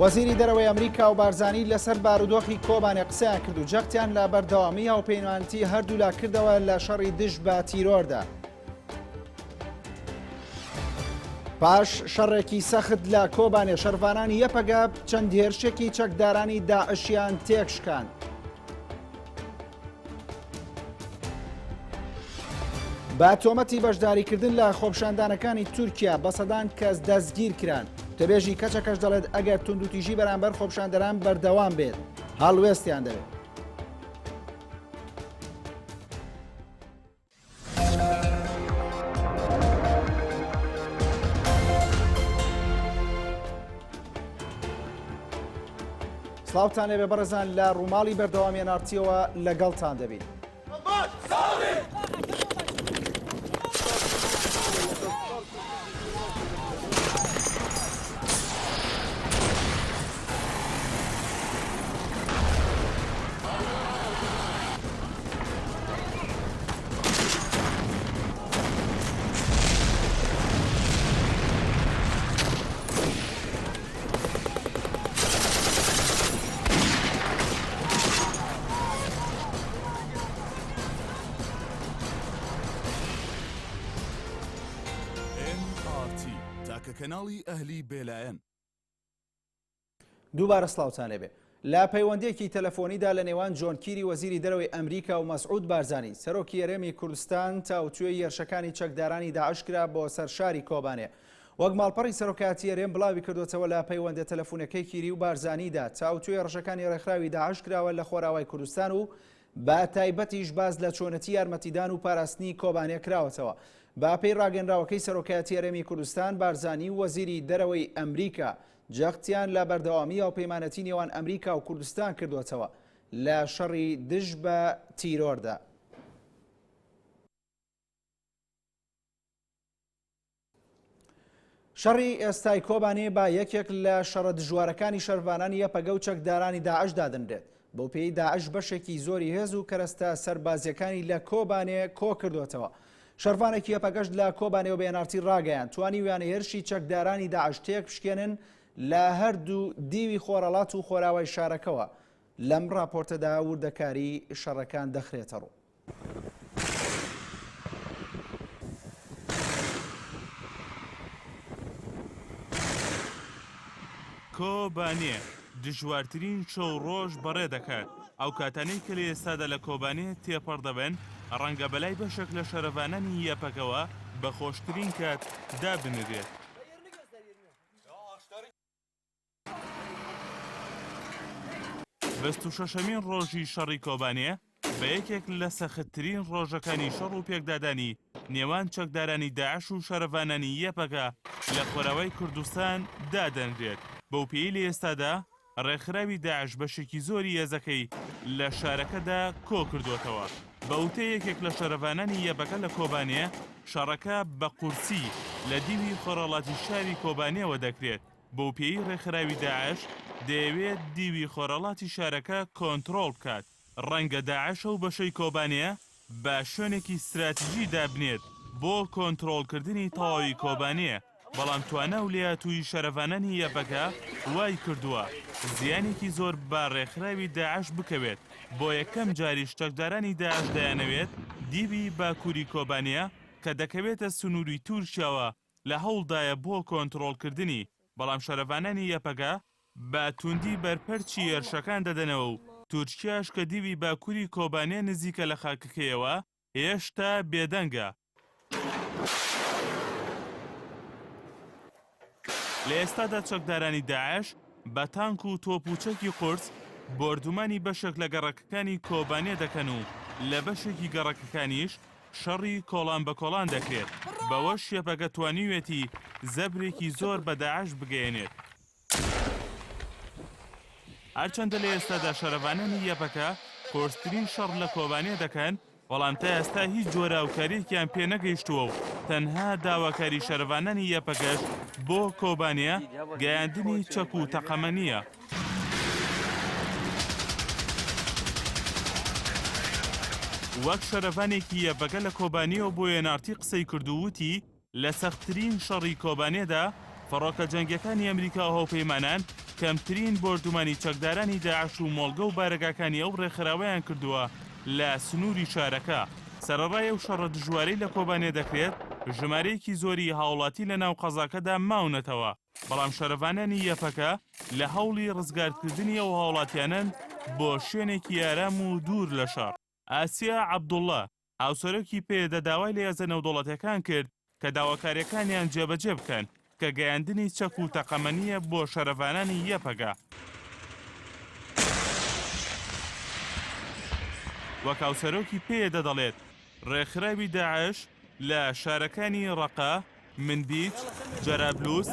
وەزیری دەرەوەی ئەمریکا و بارزانی لەسەر بارودۆخی کۆبانێ قسەیان کرد و جەختیان لە بەردەوامی هاوپەیمانەتی هەردوولا کردەوە لە شەڕی دژ بە تیرۆردا. پاش شەڕێکی سەخت لە کۆبانێ شەڕڤانانی یەپەگە چەند هێرشێکی چەکدارانی داعشیان تێکشکاند. بە تۆمەتی بەشداریکردن لە خۆپیشاندانەکانی تورکیا بە سەدان کەس دەستگیر کران. وتەبێژی کەچەکەش دەڵێت ئەگەر توندوتیژی بەرامبەر خۆپیشاندەران بەردەوام بێت هەڵوێستیان دەبێت. سڵاوتان لێبێ بەڕێزان لە ڕووماڵی بەردەوامی ئەنارتیەوە لەگەڵتان دەبین. NRT تاکە کەناڵی ئەهلی بێلایەن. دووبارە سڵاوتان لێبێ. لە پەیوەندییەکی تەلەفۆنیدا لە نێوان جۆن کیری وەزیری دەرەوەی ئەمریکا و مەسعود بارزانی سەرۆکی هەرێمی کوردستان تاوتوێی هێرشەکانی چەکدارانی داعش کرا بۆ سەر شاری کۆبانێ. وەک ماڵپەڕی سەرۆکایەتی هەرێم بڵاوی کردووەتەوە لە پەیوەندە تەلەفونەکەی کیری و بارزانیدا تاوتوێی هەڕەشەکانی ڕێکخراوی داعش کراوە لە خۆراوای کوردستان و بە تایبەتیش باس لە چۆنەتی یارمەتیدان و پاراستنی کۆبانێ کراوەتەوە. بە پێی ڕاگەنراوەکەی سەرۆکایەتی هەرێمی کوردستان بارزانی و وەزیری دەرەوەی ئەمریکا جەختیان لە بەردەوامی هاوپەیمانەتی نێوان ئەمریکا و کوردستان کردووەتەوە لە شەڕی دژ بە تیرۆردا. شەڕی ئێستای کۆبانێ بە یەکێک لە شەڕە دژوارەکانی شەرڤانانی یەپەگە و چەکدارانی داعش دادەنرێت. بەو پێی داعش بەشێکی زۆری هێز و کەرەستە سەربازییەکانی لە کۆبانێ کۆکردووەتەوە. شەڕڤانێکی یەپەگەش لە کۆبانێوە بە ئێن ئاڕ تی ڕاگەیاند، توانیویانە هێرشی چەکدارانی داعش تێکبشکێنن لە هەردوو دیوی خۆرهەڵات و خۆراوای شارەکەوە. لەم ڕاپۆرتەدا وردەکاری شەڕەکان دەخرێتەڕوو. کۆبانێ دژوارترین شەو ڕۆژ بەڕێ دەکات، ئەو کاتانەی کە لە ئێستادا لە کۆبانێ تێپەڕ دەبن، ڕەنگە بەلای بەشێک لە شەرەڤانانی یەپەگەوە بە خۆشترین کات دابنرێت. بیست و شەشەمین ڕۆژی شەڕی کۆبانێ بە یەکێک لە سەختترین ڕۆژەکانی شەڕ و پێکدادانی نێوان چەکدارانی داعش و شەرەڤانانی یەپەگە لە خۆراوای کوردستان دادەنرێت، بەوپێیەی لە ئێستادا ڕێکخراوی داعش بەشێکی زۆری هێزەکەی لە شارەکەدا کۆکردۆتەوە. بە وتەی یەکێک لە شەرەڤانانی یەپەگە لە کۆبانێ، شەڕەکە بە قورسی لە دیوی خۆرهەڵاتی شاری کۆبانێوە دەکرێت، بەوپێیەی ڕێکخراوی داعش دەیەوێت دیوی خۆرهەڵاتی شارەکە کۆنتڕۆڵ بکات، ڕەنگە داعش ئەو بەشەی کۆبانێ بە شوێنێکی ستراتیژی دابنێت بۆ کۆنترۆڵکردنی تەواوی کۆبانێ، بەڵام توانا و لێهاتوویی شەرەڤانانی یەپەگە وای کردووە زیانێکی زۆر بە ڕێکخراوی داعش بکەوێت، بۆ یەکەم جاریش چەکدارانی داعش دەیانەوێت دیوی باکووری کۆبانێ کە دەکەوێتە سنووری تورکیاوە لە هەوڵدایە بۆ کۆنترۆڵکردنی، بەڵام شەرەڤانانی یەپەگە بە توندی بەرپەرچی هێرشەکان دەدەنەوە و تورکیاش کە دیوی باکوری کۆبانێ نزیکە لە خاکەکەیەوە هێشتا بێدەنگە. لە ئێستادا چەکدارانی داعش بە تانک و تۆپ و چەکی قورس بۆردومانی بەشێک لە گەڕەکەکانی کۆبانێ دەکەن و لە بەشێکی گەڕەکەکانیش شەڕی کۆڵان بە کۆڵان دەکرێت، بەوەش یەپەگە توانیویەتی زەبرێکی زۆر بە داعش بگەیەنێت. هەرچەندە لە ئێستادا شەرەڤانانی یەپەکە قورسترین شەڕ لە کۆبانێ دەکەن، بەڵام تا ئێستا هیچ جۆرە هاوکارییەکیان پێ نەگەیشتووە و تەنها داواکاری شەرەڤانانی یەپەگەش بۆ کۆبانێ گەیاندنی چەک و تەقەمەنییە. وەک شەرەڤانێکی یەپەگە لە کۆبانییەوە بۆ ئێن ئاڕ تی قسەی کرد و وتی، لە سەختترین شەڕی کۆبانێدا، فڕۆکە جەنگیەکانی ئەمریکا و هاوپەیمانان. کەمترین بۆردومانی چەکدارانی داعش و مۆڵگە و بارەگاکانی ئەو ڕێکخراوەیان کردووە لە سنووری شارەکە. سەرەڕای ئەو شەڕە دژوارەی لە کۆبانێ دەکرێت، ژمارەیەکی زۆری هاوڵاتی لە ناو قەزاکەدا ماونەتەوە، بەڵام شەرەڤانانی یەپەکە لە هەوڵی ڕزگارکردنی ئەو هاوڵاتیانەن بۆ شوێنێکی ئارام و دوور لە شەڕ. ئاسیا عەبدوڵڵا، هاوسەرۆکی پەیەدە داوای لە هێزە نێودەوڵەتیەکان کرد کە داواکاریەکانیان جێبەجێ بکەن کە گەیاندنی چەک و تەقەمەنیە بۆ شەرەڤانانی یەپەگە. وەک هاوسەرۆکی پەیەدە دەڵێت، ڕێکخراوی داعش لە شارەکانی ڕەقە، منبیج، جەرابلوس،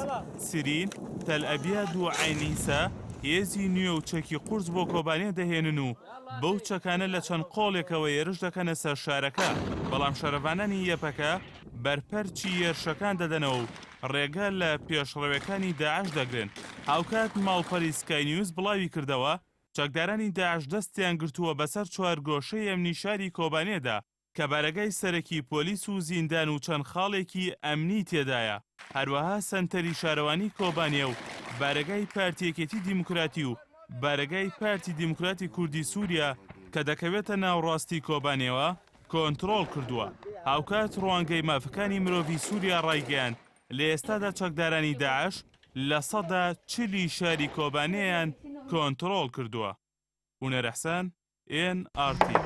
سرین، تەلئەبیاد و عەین عیسا هێزی نوێ و چەکی قورس بۆ کۆبانێ دەهێنن و بەو چەکانە لە چەند قۆڵێکەوە هێرش دەکەنە سەر شارەکە، بەڵام شەرەڤانانی یەپەکە بەرپەرچی هێرشەکان دەدەنەوە و ڕێگە لە پێشڕەوێکانی داعش دەگرن. هاوکات ماڵپەری سکای نیوز بڵاویکردەوە، چەکدارانی داعش دەستیان گرتووە بەسەر چوارگۆشەی ئەمنی شاری کۆبانێدا، کە بارەگای سەرەکی پۆلیس و زیندان و چەند خاڵێکی ئەمنی تێدایە، هەروەها سەنتەری شارەوانی کۆبانێ و بارەگای پارتی یەکێتی دیموکراتی و بارەگای پارتی دیموکراتی کوردی سوریا کە دەکەوێتە ناوڕاستی کۆبانێوە کۆنتڕۆڵ کردووە. هاوکات ڕوانگەی مافەکانی مرۆڤی سوریا ڕایگەیاند، لە ئێستادا چەکدارانی داعش 40% ی شاری کۆبانێیان کۆنتڕۆڵ کردووە. هونەر ئیحسان، ئێن ئاڕ تی.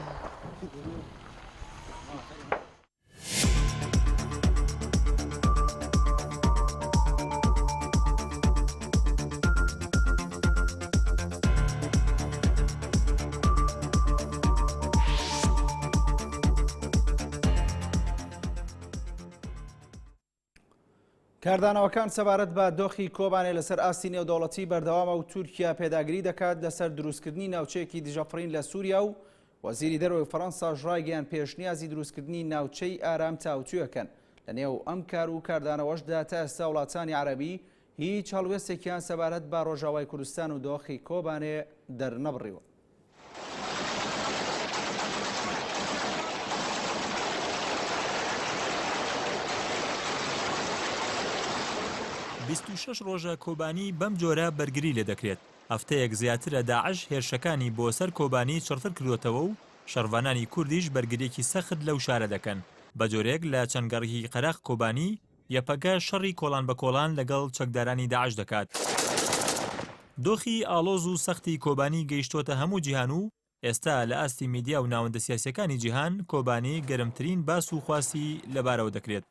کاردانەوەکان سەبارەت بە دۆخی کۆبانێ لەسەر ئاستی نێودەوڵەتی بەردەوامە و تورکیا پێداگری دەکات لەسەر دروستکردنی ناوچەیەکی دژەفڕین لە سووریا و وەزیری دەرەوەی فەڕەنساش ڕایگەیاند پێشنیازی دروستکردنی ناوچەی ئارام تاوتوێکەن. لە نێو ئەم کار و کاردانەوەشدا تا ئێستا وڵاتانی عەرەبی هیچ هەڵوێستێکیان سەبارەت بە ڕۆژاوای کوردستان و دۆخی کۆبانێ دەرنەبڕیوە. 26 ڕۆژە کۆبانی بەم جۆرە بەرگری لێ دەکرێت، هەفتەیەک زیاترە داعش هێرشەکانی بۆ سەر کۆبانی چڕتر کردۆتەوە و شەڕڤانانی کوردیش بەرگرییەکی سەخت لەو شارە دەکەن، بەجۆرێک لە چەند گەڕەکێکی قەراخ کۆبانی یەپەگە شەڕی کۆڵان بە کۆڵان لەگەڵ چەکدارانی داعش دەکات. دۆخی ئاڵۆز و سەختی کۆبانی گەیشتۆتە هەموو جیهان و ئێستا لە ئاستی میدیا و ناوەندە سیاسیەکانی جیهان کۆبانی گەرمترین باس و خواسی لەبارەوە دەکرێت.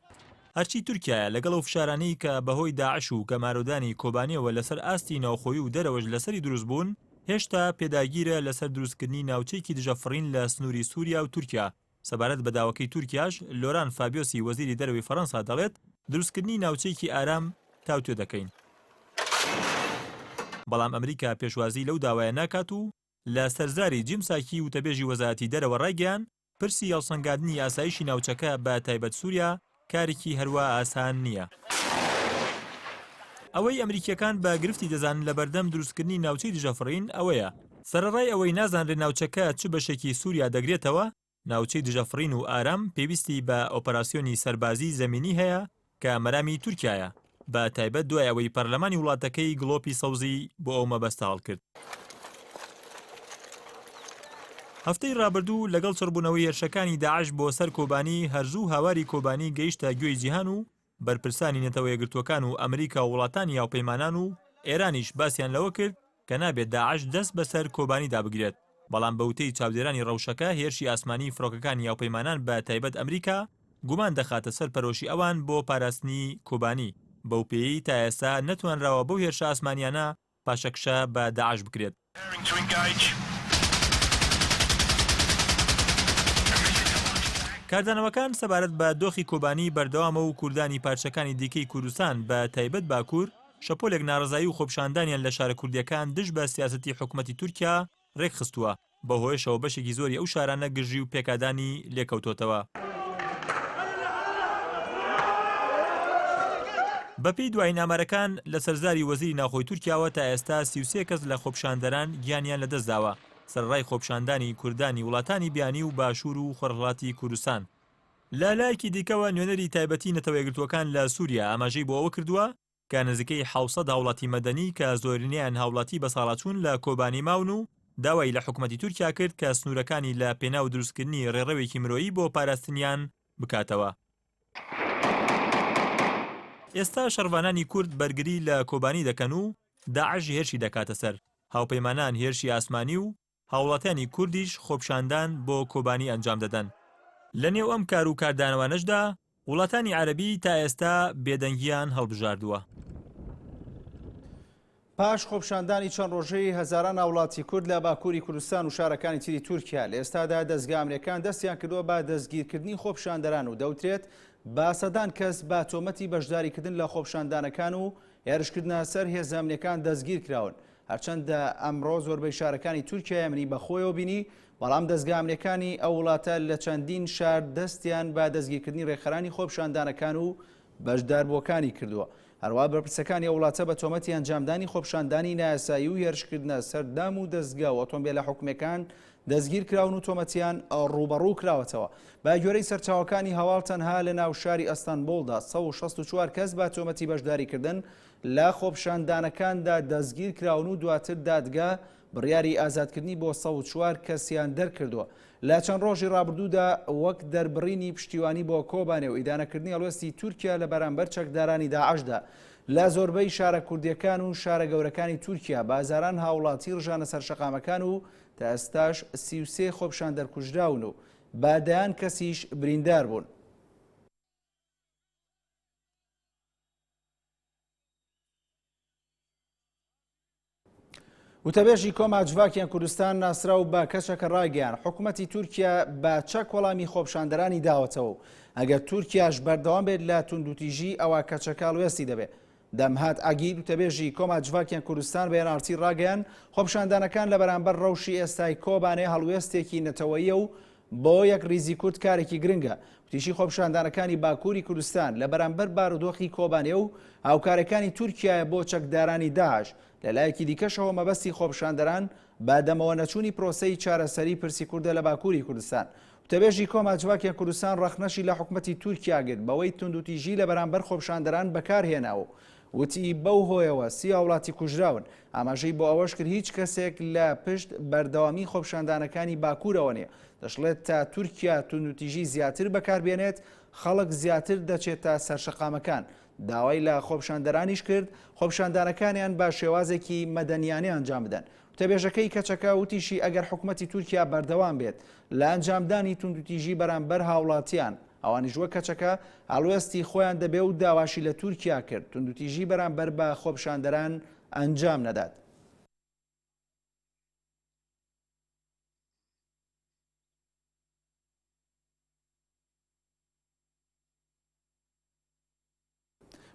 هەرچی تورکیایە لەگەڵ ئەو فشارانەی کە بەهۆی داعش و گەمارۆدانی کۆبانیەوە لەسەر ئاستی ناوخۆیی و دەرەوەش لەسەری دروست بوون هێشتا پێداگیرە لەسەر دروستکردنی ناوچەیەکی دژە فڕین لە سنووری سوریا و تورکیا سەبارەت بە داواکەی تورکیاش، لۆران فابیۆسی وەزیری دەرەوەی فەرەنسا دەڵێت، دروستکردنی ناوچەیەکی ئارام تاوتوێ دەکەین. بەڵام ئەمریکا پێشوازی لەو داوایە ناکات و لە سەر زاری جیم ساکی وتەبێژی وەزارەتی دەرەوە ڕایگەیاند، پرسی هەڵسەنگاندنی ئاسایشی ناوچەکە بە تایبەت سوریا کارێکی هەروا ئاسان نییە. ئەوەی ئەمریکییەکان بە گرفتی دەزانن لەبەردەم دروستکردنی ناوچەی دژەفڕین ئەوەیە، سەرەڕای ئەوەی نازانرێت ناوچەکە چ بەشێکی سووریا دەگرێتەوە، ناوچەی دژەفڕین و ئارام پێویستی بە ئۆپەراسیۆنی سەربازیی زەمینی هەیە کە مەرامی تورکیایە، بە تایبەت دوای ئەوەی پەرلەمانی وڵاتەکەی گڵۆپی سەوزی بۆ ئەو مەبەستە هەڵکرد. هەفتەی ڕابردوو لەگەڵ چڕبوونەوەی هێرشەکانی داعش بۆ سەر کۆبانی هەر زوو هاواری کۆبانی گەیشتە گوێی جیهان و بەرپرسانی نەتەوەیەکگرتووەکان و ئەمریکا و وڵاتانی هاوپەیمانان و ئێرانیش باسیان لەوە کرد کە نابێت داعش دەست بەسەر کۆبانیدا بگرێت بەڵام بە وتەی چاودێرانی ڕەوشەکە هێرشی ئاسمانی فڕۆکەکانی هاوپەیمانان بە تایبەت ئەمریکا گومان دەخاتە سەر پەرۆشی ئەوان بۆ پاراستنی کۆبانی بەوپێیەی تا ئێستا نەتوانراوە بەو هێرشە ئاسمانیانە پاشەکشە بە داعش بکرێت. کاردانەوەکان سەبارەت بە دۆخی کۆبانی بەردەوامە و کوردانی پارچەکانی دیکەی کوردستان بە تایبەت باکوور شەپۆلێک ناڕەزایی و خۆپیشاندانیان لە شارە کوردییەکان دژ بە سیاسەتی حکومەتی تورکیا رێکخستووە، بەوهۆیەشەوە بەشێکی زۆری ئەو شارانە گرژی و پێکادانی لێکەوتۆتەوە. بەپێی دوایین ئامارەکان لەسەر زاری وەزیری ناوخۆی تورکیاوە تا ئێستا 33 کەس لە خۆپیشاندەران گیانیان لەدەستداوە، سەرەڕای خۆپیشاندانی کوردانی وڵاتانی بیانی و باشوور و خۆرهەڵاتی کوردستان. لە لایەکی دیکەوە نوێنەری تایبەتی نەتەوەیەکگرتووەکان لە سووریا ئاماژەی بۆ ئەوە کردووە، کە نزیکەی 700 هاوڵاتی مەدەنی کە زۆرینەیان هاوڵاتی بەساڵاچوون لە کۆبانی ماون و داوای لە حکومەتی تورکیا کرد کە سنوورەکانی لە پێناو دروستکردنی ڕێڕەوێکی مرۆیی بۆ پاراستنیان بکاتەوە. ئێستا شەڕڤانانی کورد بەرگری لە کۆبانی دەکەن و داعش هێرشی دەکاتە سەر، هاوپەیمانان هێرشی ئاسمانی و هاوڵاتیانی کوردیش خۆپیشاندان بۆ کۆبانی ئەنجام دەدەن. لە نێو ئەم کار و کاردانەوانەشدا وڵاتانی عەرەبی تا ئێستا بێدەنگیان هەڵبژاردووە. پاش خۆپیشاندانی چەند ڕۆژەی هەزاران هاوڵاتی کورد لە باکووری کوردستان و شارەکانی تری تورکیا، لە ئێستادا دەزگا ئەمنیەکان دەستیان کردووە بە دەستگیرکردنی خۆپیشاندەران و دەوترێت بە سەدان کەس بە تۆمەتی بەشداریکردن لە خۆپیشاندانەکان و هێرشکردنە سەر هێزە ئەمنیەکان دەستگیرکراون. هەرچەندە ئەمڕۆ زۆربەی شارەکانی تورکیا هێمنی بەخۆیەوە بینی، بەڵام دەزگا ئەمنیەکانی ئەو وڵاتە لە چەندین شار دەستیان بە دەستگیرکردنی ڕێکخەرانی خۆپیشاندانەکان و بەشداربووەکانی کردووە. هەروەها بەرپرسەکانی ئەو وڵاتە بە تۆمەتی ئەنجامدانی خۆپیشاندانی نایاسایی و هێرشکردنە سەر دام و دەزگا و ئۆتۆمبێلە حکومییەکان دەستگیرکراون و تۆمەتیان ڕووبەڕوو کراوەتەوە. بە گوێرەی سەرچاوەکانی هەواڵ تەنها لە ناو شاری ئەستەنبوڵدا 164 کەس بە تۆمەتی بەشداریکردن لە خۆپیشاندانەکاندا دەستگیرکراون و دواتر دادگا بڕیاری ئازادکردنی بۆ 104 کەسیان دەرکردووە. لە چەند ڕۆژی ڕابردوودا وەک دەربڕینی پشتیوانی بۆ کۆبانێ و ئیدانەکردنی هەڵوێستی تورکیا لە بەرامبەر چەکدارانی داعشدا لە زۆربەی شارە کوردییەکان و شارە گەورەکانی تورکیا بە هەزاران هاوڵاتی ڕژانە سەر شەقامەکان و تا ئێستاش 33 خۆپیشاندەر کوژراون و بە دەیان کەسیش بریندار بوون. وتەبێژی کۆما جڤاکیان کوردستان ناسراو بە کەچەکە ڕایگەیان حکوومەتی تورکیا بە چەک وەڵامی خۆپشاندەرانی داوەتەوە و ئەگەر تورکیاش بەردەوام بێت لە توندوتیژی ئەوە کەچەکە هەڵوێستی دەبێت. دەمهات عەگید وتەبێژی کۆما جڤاکیان کوردستان بە NRT ڕاگەیان خۆپشاندانەکان لە بەرامبەر ڕەوشی ئێستای کۆبانێ هەڵوێستێکی نەتەوەییە و بۆ یەکڕیزی کورد کارێکی گرنگە. وتیشی خۆپیشاندانەکانی باکووری کوردستان لە بەرامبەر بارودۆخی کۆبانێ و هاوکارەکانی تورکیایە بۆ چەکدارانی داعش، لە لایەکی دیکەشەوە مەبەستی خۆپیشاندەران بە دەمەوە نەچوونی پرۆسەی چارەسەری پرسی کوردە لە باکووری کوردستان. وتەبێژی کۆما جڤاکیان کوردستان ڕەخنەشی لە حکومەتی تورکیا گرت بەوەی توندوتیژی لە بەرامبەر خۆپیشاندەران بەکارهێناوە و وتی بەو هۆیەوە 30 هاوڵاتی کوژراون. ئاماژەی بۆ ئەوەش کرد هیچ کەسێک لە پشت بەردەوامی خۆپیشاندانەکانی باکوورەوە نییە. دەشڵێت تا تورکیا توندوتیژی زیاتر بەکاربێنێت، خەڵک زیاتر دەچێتە سەر شەقامەکان. داوای لە خۆپیشاندەرانیش کرد خۆپیشاندانەکانیان بە شێوازێکی مەدەنیانە ئەنجام بدەن. وتەبێژەکەی کەچەکە وتیشی ئەگەر حکومەتی تورکیا بەردەوام بێت لە ئەنجامدانی توندوتیژی بەرامبەر هاوڵاتیان، ئەوانیش وەک کەچەکە هەڵوێستی خۆیان دەبێ و داواشی لە تورکیا کرد توندوتیژی بەرامبەر بە خۆپیشاندەران ئەنجام نەدات.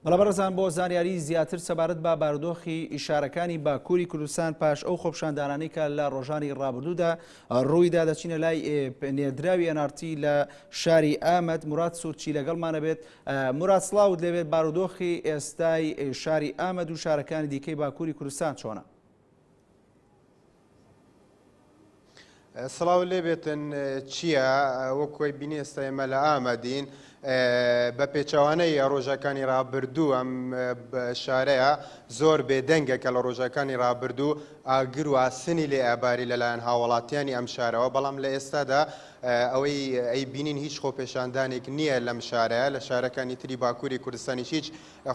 بەڵێ بەڕێزان بۆ زانیاری زیاتر سەبارەت بە بارودۆخی شارەکانی باکووری کوردستان پاش ئەو خۆپیشاندانانەی کە لە ڕۆژانی ڕابردوودا ڕوویدا دەچینە لای نێردراوی NRT لە شاری ئامەد مراد سوورچی لەگەڵمانە بێت مراد سڵاوت لێبێت بارودۆخی ئێستای شاری ئامەد و شارەکانی دیکەی باکووری کوردستان چۆنە؟ سڵاو لێبێتن چییە وەکۆی بینی ئێستا ئێمە لە ئامەدین بە پێچەوانەی ڕۆژەکانی ڕابردوو ئەم شارەیە زۆر بێدەنگە کە لە ڕۆژەکانی ڕابردوو ئاگر و ئاسنی لێ ئاباری لەلایەن هاوڵاتیانی ئەم شارەوە بەڵام لە ئێستادا ئەوەی ئەی بینین هیچ خۆپێشاندانێک نییە لەم شارەیە لە شارەکانی تری باکووری کوردستانیش هیچ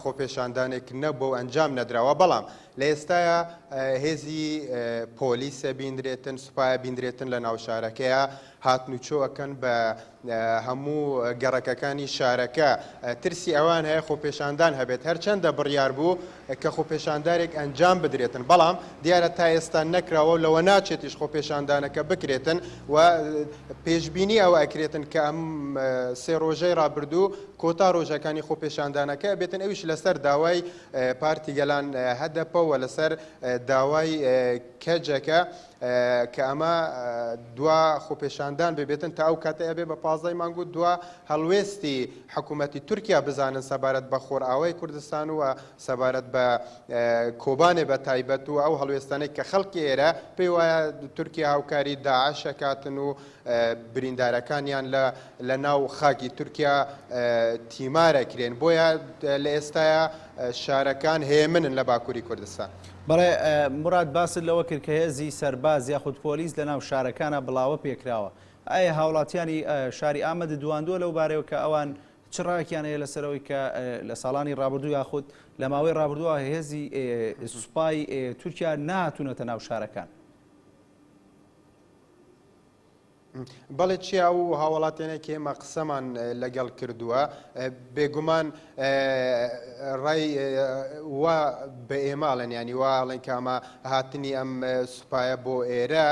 خۆپێشاندانێک نەبووە و ئەنجام نەدراوە، بەڵام لە ئێستایا هێزی پۆلیس ئەبیندرێتن، سوپا ئەبیندرێتن لە ناو شارەکەیا، هاتنوچۆ ئەکەن بە هەموو گەڕەکەکانی شارەکە، ترسی ئەوان هەیە خۆپێشاندان هەبێت، هەرچەندە بڕیار بوو کە خۆپێشاندارێک ئەنجام بدرێتن، بەڵام دیارە تا ئێستا نەکراوە و لەوە ناچێتیش خۆپێشاندانەکە بکرێتن و پێشبینی ئەوە ئەکرێتن کە ئەم سێ ڕۆژەی ڕابردوو کۆتا ڕۆژەکانی خۆپێشاندانەکە ئەبێتن ئەویش لەسەر داوای پارتی گەلان هەدەپە و لەسەر داوای کەجەکە. کە ئەمە دوا خۆپێشاندان ببێتن تا ئەو کاتە ئەبێ بە پازدەی مانگ و دوا هەڵوێستی حکوومەتی تورکیا بزانن سەبارەت بە خۆرئاوای کوردستان و سەبارەت بە کۆبانێ بە تایبەت و ئەو هەڵوێستانەی کە خەڵکی ئێرە پێی وایە تورکیا هاوکاری داعش ئەکاتن و بریندارەکانیان لە لە ناو خاکی تورکیا تیمار ئەکرێن بۆیە لە ئێستایا شارەکان هێمنن لە باکووری کوردستان. بەڵێ موراد باست لەوە کرد کە هێزی سەرباز یاخود پۆلیس لە ناو شارەکانا بڵاوە پێکراوە ئایا هاوڵاتیانی شاری ئامەدت دواندووە لەو بارەیەوە کە ئەوان چ ڕایەکیان هەیە لەسەر ئەوەی کە لە ساڵانی ڕابردوو یاخود لە ماوەی ڕابردووە هێزی سوپای تورکیا نەهاتوونەتە ناو شارەکان؟ بەڵێ چیا ئەو هاوڵاتیانەی کە ئێمە قسەمان لەگەڵ کردووە بێگومان ڕای وا بە ئێمە ئەڵێن ینی وا ئەڵێن کە ئەمە هاتنی ئەم سوپایە بۆ ئێرە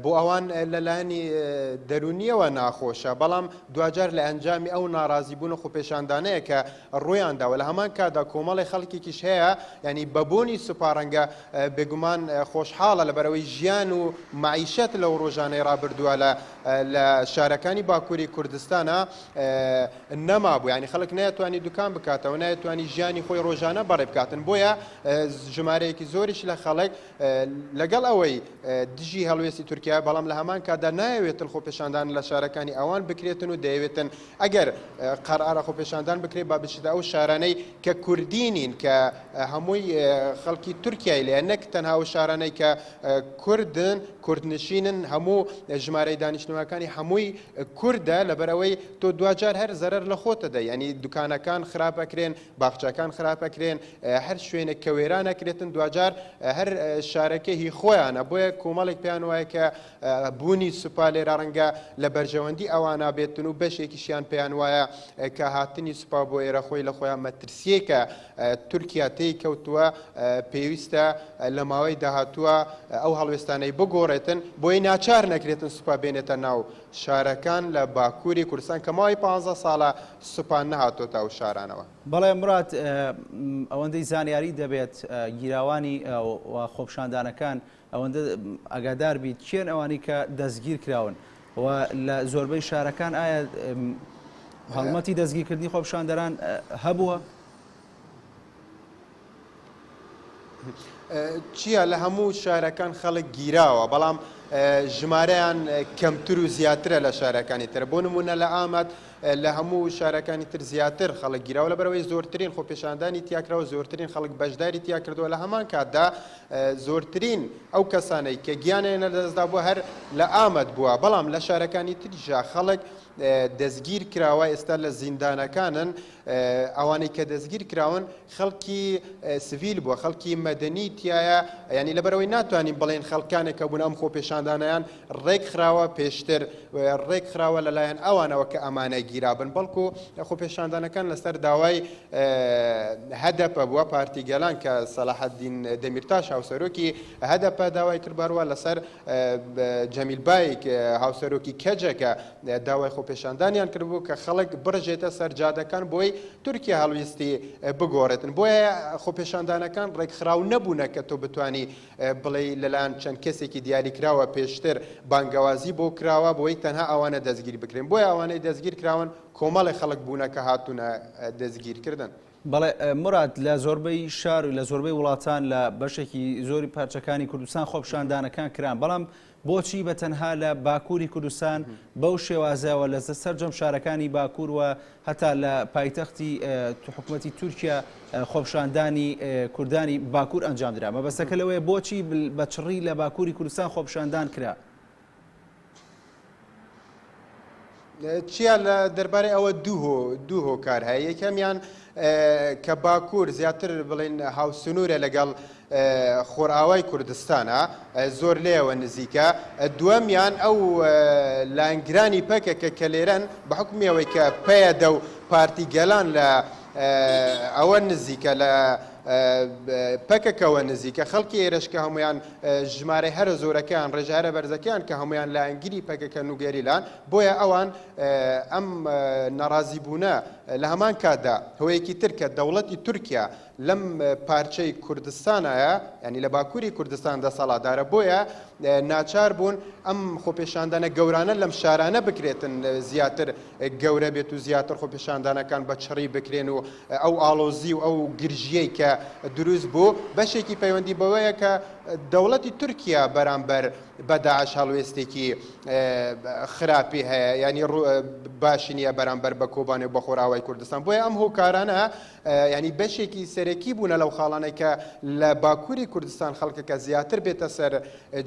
بۆ ئەوان لەلایەنی دەرونیەوە ناخۆشە بەڵام دواجار لە ئەنجامی ئەو ناڕازی بوون و خۆپێشاندانەیە کە ڕوویان داوە لە هەمان کاتدا کۆمەڵی خەڵکێکیش هەیە ینی بەبوونی سوپا ڕەنگە بێگومان خۆشحاڵە لەبەرئەوەی ژیان و مەعیشەت لەو ڕۆژانەی ڕابردووە لە لە شارەکانی باکووری کوردستانە نەمابوو یانی خەڵک نەیەتوانی دوکان بکاتەوە نایەتوانی ژیانی خۆی ڕۆژانە بەڕێ بکاتن بۆیە ژمارەیەکی زۆریش لە خەڵک لەگەڵ ئەوەی دژی هەڵوێستی تورکیا بەڵام لە هەمان کاتدا نایەوێتن خۆپێشاندان لە شارەکانی ئەوان بکرێتن و دەیەوێتن ئەگەر قەرارە خۆپێشاندان بکرێت با بچێتە ئەو شارانەی کە کوردی نین کە هەمووی خەڵکی تورکیای لێیە نەک تەنها ئەو شارانەی کە کوردن کوردنشینن هەموو ژمارەی دانیشتنەوەکانی هەمووی کوردە لەبەرئەوەی تۆ دواجار هەر زەرەر لە خۆتە دەی ینی دوکانەکان خراپ ئەکرێن باخچەکان خراپ ئەکرێن هەر شوێنێک کە وێران ئەکرێتن دواجار هەر شارەکە هی خۆیانە بۆیە کۆمەڵێک پێیان وایە کە بوونی سوپا لێرە ڕەنگە لە بەرژەوەندی ئەوانە بێتن و بەشێکیشیان پێیان وایە کە هاتنی سوپا بۆ ئێرە خۆی لە خۆیان مەترسیەکە تورکیا تێی کەوتووە پێویستە لە ماوەی داهاتووە ئەو هەڵوێستانەی بگۆڕێتن بۆی ناچار نەکرێتن سوپا بێنێتە ناو شارەکان لە باکووری کوردستان کە ماوەی 15 ساڵە سوپا نەهاتۆتە ئەو شارانەوە. بەڵێ موراد ئەوەندەی زانیاری دەبێت گیراوانی و خۆپیشاندانەکان ئەوەندە ئاگادار بیت کێن ئەوانەی کە دەستگیر کراون و لە زۆربەی شارەکان ئایا هەڵمەتی دەستگیرکردنی خۆپیشاندەران هەبووە؟ چییە لە هەموو شارەکان خەڵک گیراوە بەڵام ژمارەیان کەمتر و زیاترە لە شارەکانی تر بۆ نمونە لە ئامەد لە هەموو شارەکانی تر زیاتر خەڵک گیراوە لەبەرئەوەی زۆرترین خۆپێشاندانی تیاکراوە زۆرترین خەڵک بەشداری تیا کردووە لە هەمان کاتدا زۆرترین ئەو کەسانەی کە گیانیان لەدەستدا بووە هەر لە ئامەد بووە بەڵام لە شارەکانی تریشا خەڵک دەستگیر کراوە ئێستا لە زیندانەکانن ئەوانەی کە دەستگیر کراون خەڵکی سڤیل بووە خەڵکی مەدەنی تایە ینی لەبەرەوەی ناتوانین بڵێن خەڵکانێک کە بوون ئەم خۆپێشاندانیان ڕێکخراوە پێشتر ڕێکخراوە لەلایەن ئەوانەوە کە ئەمانە گیرابن بەڵکو خۆپێشاندانەکان لەسەر داوای هەدەپە بووە پارتی گەلان کە سەلاحەدین دەمیرتاش هاوسەرۆکی هەدەپە داوای کرد بەروە لەسەر جەمیل بایک هاوسەرۆکی کەجەکە داوای خۆپێشاندانیان کردبوو کە خەڵک بڕژێتە سەر جادەکان بۆی تورکیا هەڵویستی بگۆڕێتن بۆیە خۆپێشاندانەکان ڕێکخراو نەبوونە کە تۆ بتانی بڵێی لەلایەن چەند کەسێکی دیاریکراوە پێشتر بانگەوازی بۆ کراوە بۆی تەنها ئەوانە دەستگیر بکرێن بۆیە ئەوانەی دەستگیر کراون کۆمەڵێ خەڵک بوونە کە هاتوونە دەستگیرکردن. بەڵێ موراد لە زۆربەی شار و لە زۆربەی وڵاتان لە بەشێکی زۆری پارچەکانی کوردستان خۆپیشاندانەکان کران بەڵام بۆچی بە تەنها لە باکووری کوردستان بەو شێوازەوە لە سەرجەم شارەکانی باکوور و هەتا لە پایتەختی حکومەتی تورکیا خۆپیشاندانی کوردانی باکوور ئەنجامدرا؟ مەبەستەکە لەوەیە بۆچی بە چڕی لە باکووری کوردستان خۆپیشاندان کرا؟ چیا لە دەربارەی ئەوە دوو هۆکار هەیە یەکەمیان کە باکوور زیاتر بڵین هاوسنوورە لەگەڵ خۆرئاوای کوردستانە زۆر لێیەوە نزیکە دووەمیان ئەو لایەنگرانی پەکەکە کە لێرەن بە حکومی ئەوەی کە پەیەدە و پارتی گەلان لە ئەوە نزیکە لە پەکەکەوە نزیکە خەڵکی ئێرەش کە هەمویان ژمارەی هەرە زۆرەکەیان ڕێژە هەرە بەرزەکەیان کە هەمویان لایەنگری پەکەکەن و گەریلان بۆیە ئەوان ئەم ناڕازیبوونە. لە هەمان کاتدا هۆیەکی تر کە دەوڵەتی تورکیا لەم پارچەی کوردستانایە یانی لە باکووری کوردستان دەسەڵاتدارە بۆیە ناچار بوون ئەم خۆپێشاندانە گەورانە لەم شارانە بکرێتن زیاتر گەورە بێت و زیاتر خۆپێشاندانەکان بە چڕی بکرێن و ئەو ئاڵۆزی و ئەو گرژیەی کە دروست بوو بەشێکی پەیوەندی بەوەیە کە دەوڵەتی تورکیا بەرامبەر بە داعش هەڵوێستێکی خراپی هەیە ینی باشی نییە بەرامبەر بە کۆبانێ و بە خۆراوای کوردستان بۆیە ئەم هۆکارانە ینی بەشێکی سەرەکی بوونە لەو خاڵانەی کە لە باکووری کوردستان خەڵکەکە زیاتر بێتە سەر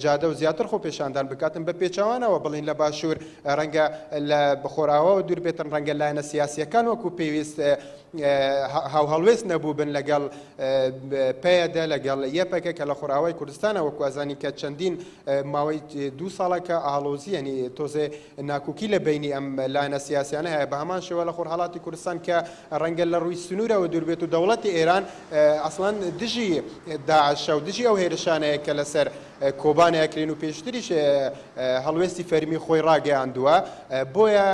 جادە و زیاتر خۆپێشاندان بکاتن بە پێچەوانەوە بڵین لە باشوور ڕەنگە لە بخۆراوەوە دوور بێتن ڕەنگە لایەنە سیاسیەکان وەکو پێویست هاوهەڵوێست نەبووبن لەگەڵ پەیەدە لەگەڵ یەپەکە کە لە خۆرئاوای کوردستانە وەکو ئەزانی کە چەندین ماوەی دوو ساڵە کە ئاڵۆزی یعنی تۆزێ ناکۆکی لە بینی ئەم لایەنە سیاسیانە هەیە بە هەمان شێوە لە خۆرهەڵاتی کوردستان کە ڕەنگە لە ڕووی سنوورەوە دوور بێت و دەوڵەتی ئێران ئەسڵەن دژی داعشە و دژی ئەو هێرشانەیە کە لەسەر کۆبانێ ئەکرێن و پێشتریش هەڵوێستی فەرمی خۆی ڕاگەیاندووە، بۆیە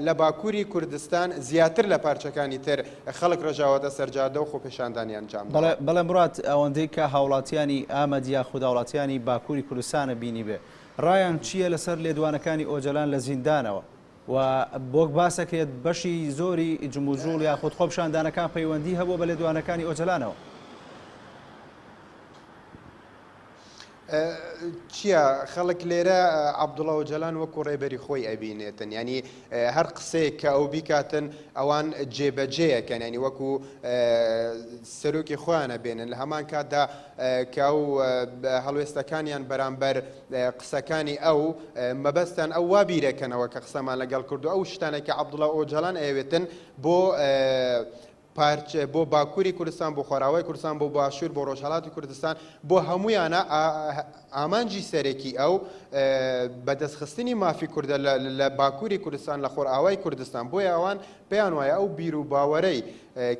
لە باکووری کوردستان زیاتر لە پارچەکانی تر خەڵک ڕژاوەتە سەر جادە و خۆپێشاندانی ئەنجامداوە. بەڵێ موراد، ئەوەندەی کە هاوڵاتیانی ئامەد یاخود هاوڵاتیانی باکووری کوردستانە بینیبێ، ڕایان چییە لەسەر لێدوانەکانی ئۆجەلان لە زیندانەوە و وەک باسەکرێت بەشی زۆری جموجوڵ یاخود خۆپیشاندانەکان پەیوەندی هەبووە بە لێدوانەکانی ئۆجەلانەوە؟ چییە خەڵک لێرە عەبدوڵا ئۆجەلان وەکو ڕێبەری خۆی ئەبینێتن یانی هەر قسەیەک کە ئەو بیکاتن ئەوان جێبەجێیەکەن ینی وەکو سەرۆکی خۆیانە بێنن لە هەمان کاتدا کە ئەو هەڵوێستەکانیان بەرامبەر قسەکانی ئەو مەبەستان ئەو وا بیرەکەنەوە کە قسەمان لەگەڵ کردو ئەو شتانێک کە عەبدوڵا ئۆجەلان ئەیەوێتن بۆ پارچە بۆ باکووری کوردستان، بۆ خۆرئاوای کوردستان، بۆ باشوور، بۆ ڕۆژهەڵاتی کوردستان، بۆ هەموویانە ئامانجی سەرەکی ئەو بەدەستخستنی مافی کوردە لە باکووری کوردستان، لە خۆرئاوای کوردستان. بۆیە ئەوان پێیان وایە ئەو بیر و باوەرەی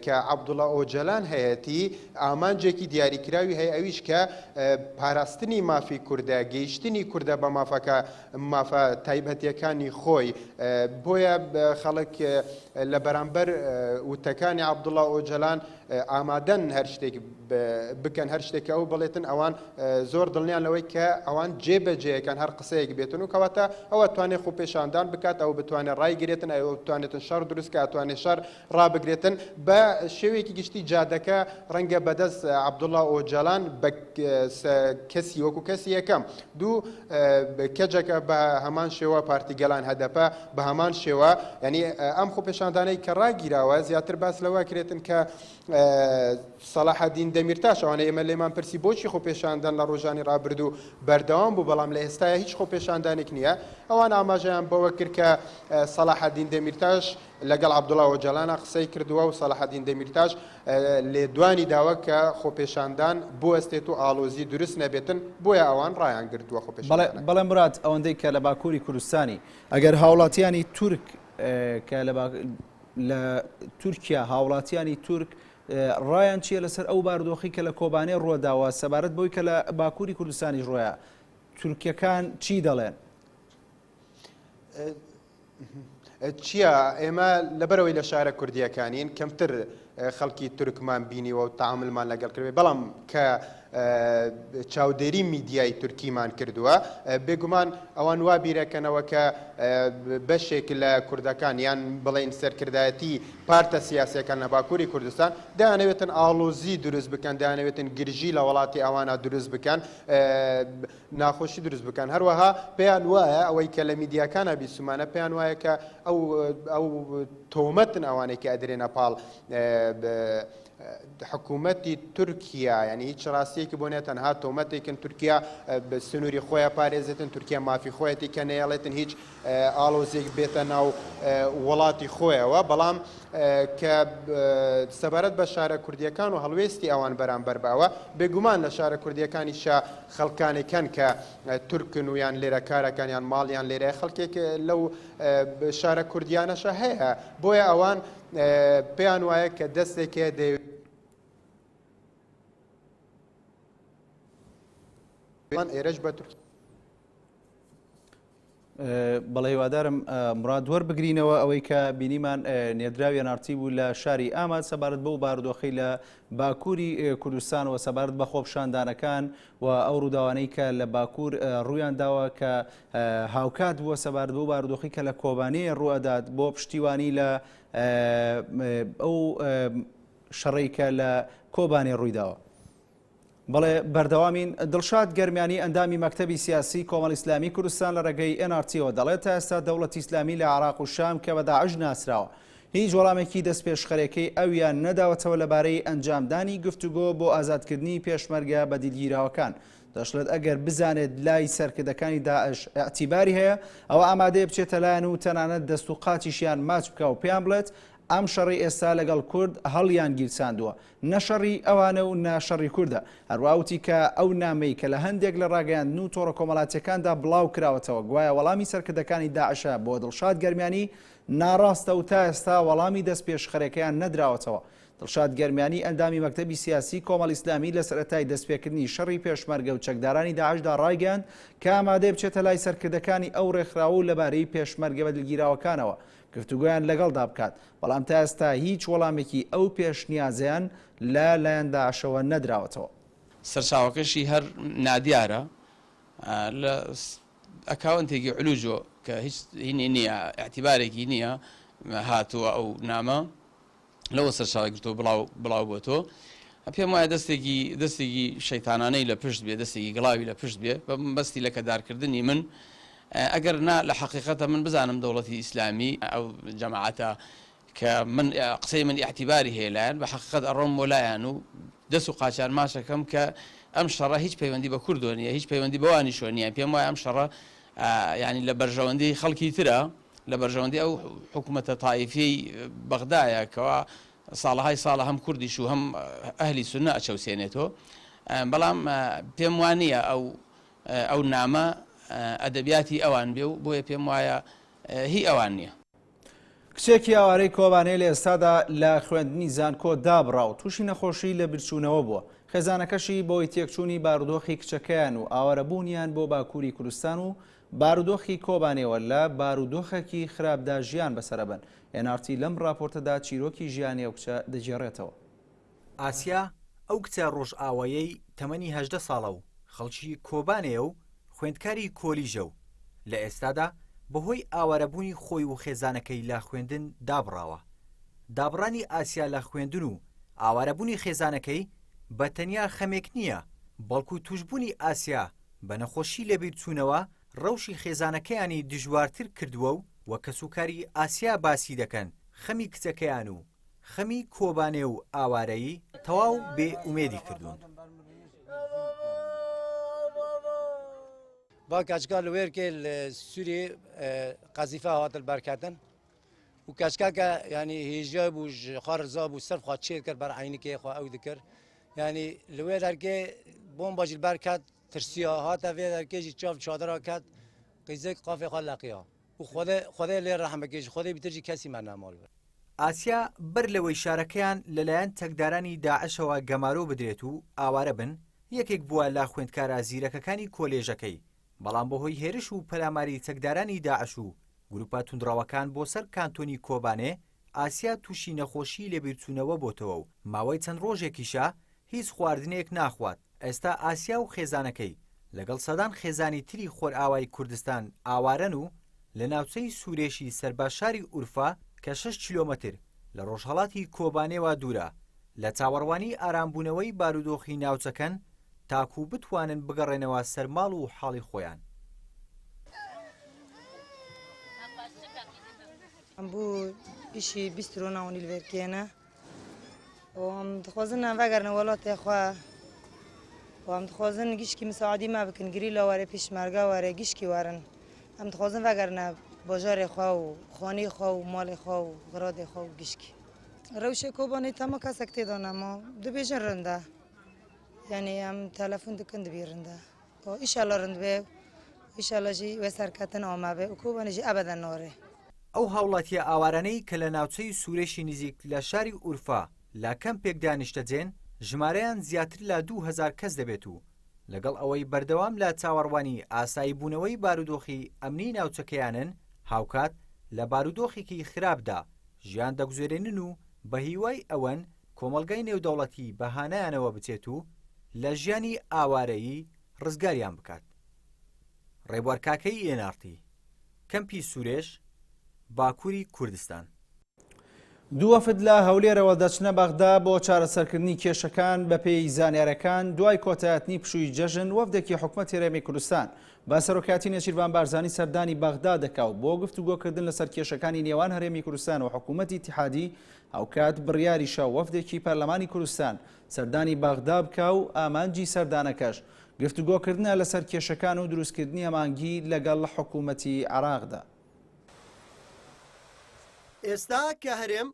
کە عەبدوڵا ئۆجەلان هەیەتی ئامانجێکی دیاریکراوی هەیە ئەویش کە پاراستنی مافی کوردە، گەیشتنی کوردە بە مافەکە مافە تایبەتیەکانی خۆی بۆیە خەڵک لە بەرامبەر وتەکانی عەبدوڵا ئۆجەلان ئامادەن هەر شتێک بکەن هەر شتێک کە ئەو بڵێتن ئەوان زۆر دڵنیان لەوەی کە ئەوان جێ بەجێیەکەن هەر قسەیەک بێتن و کەواتە ئەوە توانێت خۆپێشاندان بکات ئەو بتوانێت ڕایگرێتن ئەو بتوانێتن شەڕ دروست کە ئەتوانێت شەڕ ڕابگرێتن بە شێوەیەکی گشتی جادەکە ڕەنگە بەدەست عەبدوڵا ئۆجالان بە کەسی وەکو کەسی یەکەم دوو کەجەکە بە هەمان شێوە پارتی گەلان هەدەپە بە هەمان شێوە یعنی ئەم خۆپێشاندانەی کە ڕاگیراوە زیاتر باس لەوە کرێتن کە سەڵاحەدین دەمیرتاش ئەوانە ئێمە لێمان پرسی بۆچی خۆپێشاندان لە ڕۆژانی ڕابردوو بەردەوام بوو بەڵام لە ئێستایا هیچ خۆپێشاندانێک نییە ئەوان ئاماژەیان بەوە کرد کە سەڵاحەدین دەمیرتاش لەگەڵ عەبدوڵا ئۆجالانە قسەی کردووە و سەڵاحەدین دەمیرتاش لێدوانی داوە کە خۆپێشاندان بوەستێت و ئاڵۆزی دروست نەبێتن، بۆیە ئەوان ڕایانگرتووە خۆپێشاندانەکە. بەڵێ موراد، ئەوەندەی کە لە باکووری کوردستانی، ئەگەر هاوڵاتیانی تورک کە لە تورکیا هاوڵاتیانی تورک ڕایان چییە لەسەر ئەو بارودۆخی کە لە کۆبانێ ڕووەداوە سەبارەت بەوەی کە لە باکووری کوردستانیش ڕۆیە تورکەکان چی دەڵێن؟ چییە ئێمە لەبەرەوەی لە شارە کوردیەکانین کەمتر خەڵکی تورکمان بینیوە و تەعاملمان لەگەڵ کردێ بەڵام کە چاودێری میدیای تورکیمان کردووە بێگومان ئەوان وا بیرەکەنەوە کە بەشێک لە کوردەکان یان بڵین سەرکردایەتی پارتە سیاسەکان لە باکووری کوردستان دەیانەوێتن ئاڵۆزی دروست بکەن دەیانەوێتن گرژی لە وڵاتی ئەوانە دروست بکەن ناخۆشی دروست بکەن هەروەها پێیان وایە ئەوەی کە لە میدیاکانە بیسومانە پێیان وایە کە ئەو ئەو تۆمەتن ئەوانەی کە ئەدرێنە پاڵ حکوومەتی تورکیا یعنی هیچ ڕاستیەکی بۆ نیە تەنها تۆمەتێکن تورکیا سنووری خۆیان پارێزێتن تورکیا مافی خۆیەتی کە نەیەڵێتن هیچ ئاڵۆزیەک بێتە ناو وڵاتی خۆیەوە بەڵام کە سەبارەت بە شارە کوردیەکان و هەڵوێستی ئەوان بەرامبەر بە ئەوە بێگومان لە شارە کوردیەکانیشا خەڵکانێک هەن کە تورکن و یان لێرە کارەکان یان ماڵیان لێرەیە خەڵکێک لەو شارە کوردیانەشە هەیە بۆیە ئەوان پێیان وایە کە دەستێک هەیە دەیەوێت ئێرەش بە تورکی. بەڵێ هیوادارم موراد وەربگرینەوە ئەوەی کە بینیمان نێردراوی NRT بوو لە شاری ئاماد سەبارەت بەو بارودۆخەی لە باکووری کوردستان و سەبارەت بە خۆپیشاندانەکان و ئەو ڕووداوانەی کە لە باکوور ڕوویان داوە کە هاوکات بووە سەبارەت بەو بارودۆخی کە لە کۆبانێ ڕوئەدات بۆ پشتیوانی لە ئەو شەڕەی کە لە کۆبانێ ڕوویداوە. بەڵێ بەردەوامین، دڵشاد گەرمیانی ئەندامی مەکتەبی سیاسی کۆمەڵی ئیسلامی کوردستان لە ڕێگەی NRT-ەوە دەڵێت تا ئێستا دەوڵەتی ئیسلامی لە عێراق و شام کە بە داعش ناسراوە هیچ وەڵامێکی دەستپێشخەرێکەی ئەویان نەداوەتەوە لەبارەی ئەنجامدانی گفتوگۆ بۆ ئازادکردنی پێشمەرگە بەدیلگیراوەکان. دەشڵێت ئەگەر بزانێت لای سەرکردەکانی داعش ئیعتیباری هەیە ئەوە ئامادەیە بچێتە لایان و تەنانەت دەست و قاچیشیان ماچ بکا و پێیان بڵێت ئەم شەڕەی ئێستا لەگەڵ کورد هەڵیان گیرساندووە نە شەڕی ئەوانە و نە شەڕی کوردە. هەروا وتی کە ئەو نامەی کە لە هەندێک لە ڕاگەیاندن و تۆڕە کۆمەڵاتییەکاندا بڵاو کراوەتەوە گوایە وەڵامی سەرکردەکانی داعشە بۆ دڵشاد گەرمیانی ناڕاستە و تا ئێستا وەڵامی دەستپێشخەرەکەیان نەدراوەتەوە. دڵشاد گەرمیانی ئەندامی مەکتەبی سیاسی کۆمەڵی ئیسلامی لە سەرەتای دەستپێکردنی شەڕی پێشمەرگە و چەکدارانی داعشدا ڕایگەیاند کە ئامادەیە بچێتە لای سەرکردەکانی ئەو ڕێکخراوە و لەبارەی پێشمەرگە بەدیلگیراوەکانەوە گفتوگۆیان لەگەڵدا بکات، بەڵام تا ئێستا هیچ وەڵامێکی ئەو پێشنیازەیان لە لایەن داعشەوە نەدراوەتەوە. سەرچاوەکەشی هەر نادیارە لە ئەکاونتێکی علوجۆ کە هیچ هینی نییە ئیعتیبارێکی نییە هاتووە ئەو نامە. لەوە سەرچاوەی گرتووە بڵاو بڵاو بۆتەوە پێم وایە دەستێکی دەستێکی شەیتانانەی لە پشت بێ دەستێکی گڵاوی لە پشت بێ بە مەبەستی لەکەدارکردنی من ئەگەر نا لە حەقیقەتە من بزانم دەوڵەتی ئیسلامی ئەو جەماعەتە کە من قسەی من ئیعتیباری هەیە لایەن بە حەقیقەت ئەڕۆم بۆ لایان و دەست و قاچیان ماچەکەم کە ئەم شەڕە هیچ پەیوەندی بە کوردۆ نییە هیچ پەیوەندی بەوانیشۆ نییە پێم وایە ئەم شەڕە یانی لە بەرژەوەندی خەڵکی ترە لە بەرژەوەندی ئەو حکومەتە تائیفیەی بەغدایە کەوا ساڵەهای ساڵە هەم کوردیش و هەم ئەهلی سوننە ئەچەوسێنێتەوە بەڵام پێم وا نییە ئەو ئەو نامە ئەدەبیاتی ئەوان بێ و بۆیە پێم وایە هی ئەوان نییە. کچێکی ئاوارەی کۆبانێ لە ئێستادا لە خوێندنی زانکۆ دابڕا و تووشی نەخۆشی لەبیرچوونەوە بووە، خێزانەکەشی بەهۆی تێکچوونی بارودۆخی کچەکەیان و ئاوارەبوونیان بۆ باکووری کوردستان و بارودۆخی کۆبانێوە لە بارودۆخێکی خراپدا ژیان بەسەرئەبەن، NRT لەم ڕاپۆرتەدا چیرۆکی ژیانی ئەو کچە دەگێڕێتەوە. ئاسیا، ئەو کچە ڕۆژئاواییەی تەمەنی 18 ساڵە و خەڵکی کۆبانێیە و خوێندکاری کۆلیژە و لە ئێستادا بەهۆی ئاوارەبوونی خۆی و خێزانەکەی لە خوێندن دابڕاوە. دابڕانی ئاسیا لە خوێندن و ئاوارەبوونی خێزانەکەی بە تەنیا خەمێک نییە، بەڵکو تووشبوونی ئاسیا بە نەخۆشی لەبیرچوونەوە ڕەوشی خێزانەکەیانی دژوارتر کردووە و وەک کەسوکاری ئاسیا باسی دەکەن خەمی کچەکەیان و خەمی کۆبانێ و ئاوارەیی تەواو بێ ئومێدی کردوون. با کەچکا li wêrkê li Sûriyê qezîfe hat li berketin û keçkeke yanî hêja bû ji xwe riza bû sirf xwe çê dikir ber eynikê xwe ew dikir yanî li wê derkê bomba jî li ber ket tirsiya hate vê derkê jî çav çadira ket qîzik qafê xwe leqiya û xwedê xwedê lê rehm bike ji xwedê bîtir jî kesî me nemal be. ئاسیا بەر لەوەی شارەکەیان لەلایەن چەکدارانی داعشەوە گەمارۆ بدرێت و ئاوارە بن، یەکێک بووە لە خوێندکارە زیرەکەکانی کۆلێژەکەی، بەڵام بەهۆی هێرش و پەلاماری چەکدارانی داعش و گروپە توندڕەوەکان بۆ سەر کانتۆنی کۆبانێ، ئاسیا تووشی نەخۆشیی لەبیرچوونەوە بۆتەوە و ماوەی چەند ڕۆژێکیشە هیچ خواردنێک ناخوات، ئێستا ئاسیا و خێزانەکەی لەگەڵ سەدان خێزانی تری خۆرئاوای کوردستان ئاوارەن و لە ناوچەی سورێشی سەر بە شاری ئورفا کە شەش کیلۆمەتر لە ڕۆژهەڵاتی کۆبانێوە دوورە لە چاوەڕوانی ئارامبوونەوەی بارودۆخی ناوچەکەن تاکو بتوانن بگەڕێنەوە سەر ماڵ و حاڵی خۆیان. بوو ئیشی بیسترۆ ناونی لڤێرکێنە و ئەم دخوازن ئەم ڤەگەرنە وەلاتێ خوە و ئەم دخوازن گشکی مساعدی مە بکن گریلا وەرێ پیشمەرگە وەرێ گشکی وەرن ئەم دخوازن ڤەگەرنە باژارێ خوە و خانەی خوە و ماڵێ خوە و غرادێ خوە و گشکی رەوشێ کۆبانێ تەما کەسەک تێدا نەما دبێژن رندە یعنی ئەم تەلەفون دکن دبی رندە و ئیشەڵا رند بێ ئیشەڵا ژی وێ سەرکەتن ئامە بێ و کۆبانێ ژی ئەبەدەن نارێ. ئەو هاوڵاتییە ئاوارانەی کە لە ناوچەی سورێشی نزیک لە شاری ئورفا لە کەمپێکدا نیشتەجێن، ژمارەیان زیاتر لە 2000 کەس دەبێت و. لەگەڵ ئەوەی بەردەوام لە چاوەڕوانی ئاساییبوونەوەی بارودۆخی ئەمنی ناوچەکەیانن، هاوکات لە بارودۆخێکی خراپدا ژیان دەگوزەرێنن و بە هیوای ئەوەن کۆمەڵگای نێودەوڵەتی بە هانایانەوە بچێت و لە ژیانی ئاوارەیی ڕزگاریان بکات. ڕێبوار کاکەیی ئێن ئاڕ تی، کەمپی سورێژ، باکووری کوردستان. دوو وەفد لە هەولێرەوە دەچنە بەغدا بۆ چارەسەرکردنی کێشەکان، بەپێی زانیارەکان دوای کۆتایهاتنی پشووی جەژن وەفدێکی حکومەتی هەرێمی کوردستان بە سەرۆکایەتی نێچیرڤان بارزانی سەردانی بەغدا دەکا و بۆ گفتوگۆکردن لەسەر کێشەکانی نێوان هەرێمی کوردستان و حکومەتی ئیتیحادی، هاوکات بڕیاریشە وەفدێکی پەرلەمانی کوردستان سەردانی بەغدا بکا و ئامانجی سەردانەکەش گفتوگۆکردنە لەسەر کێشەکان و دروستکردنی هەماهەنگی لەگەڵ حکومەتی عێراقدا. ئێستا کە هەرێم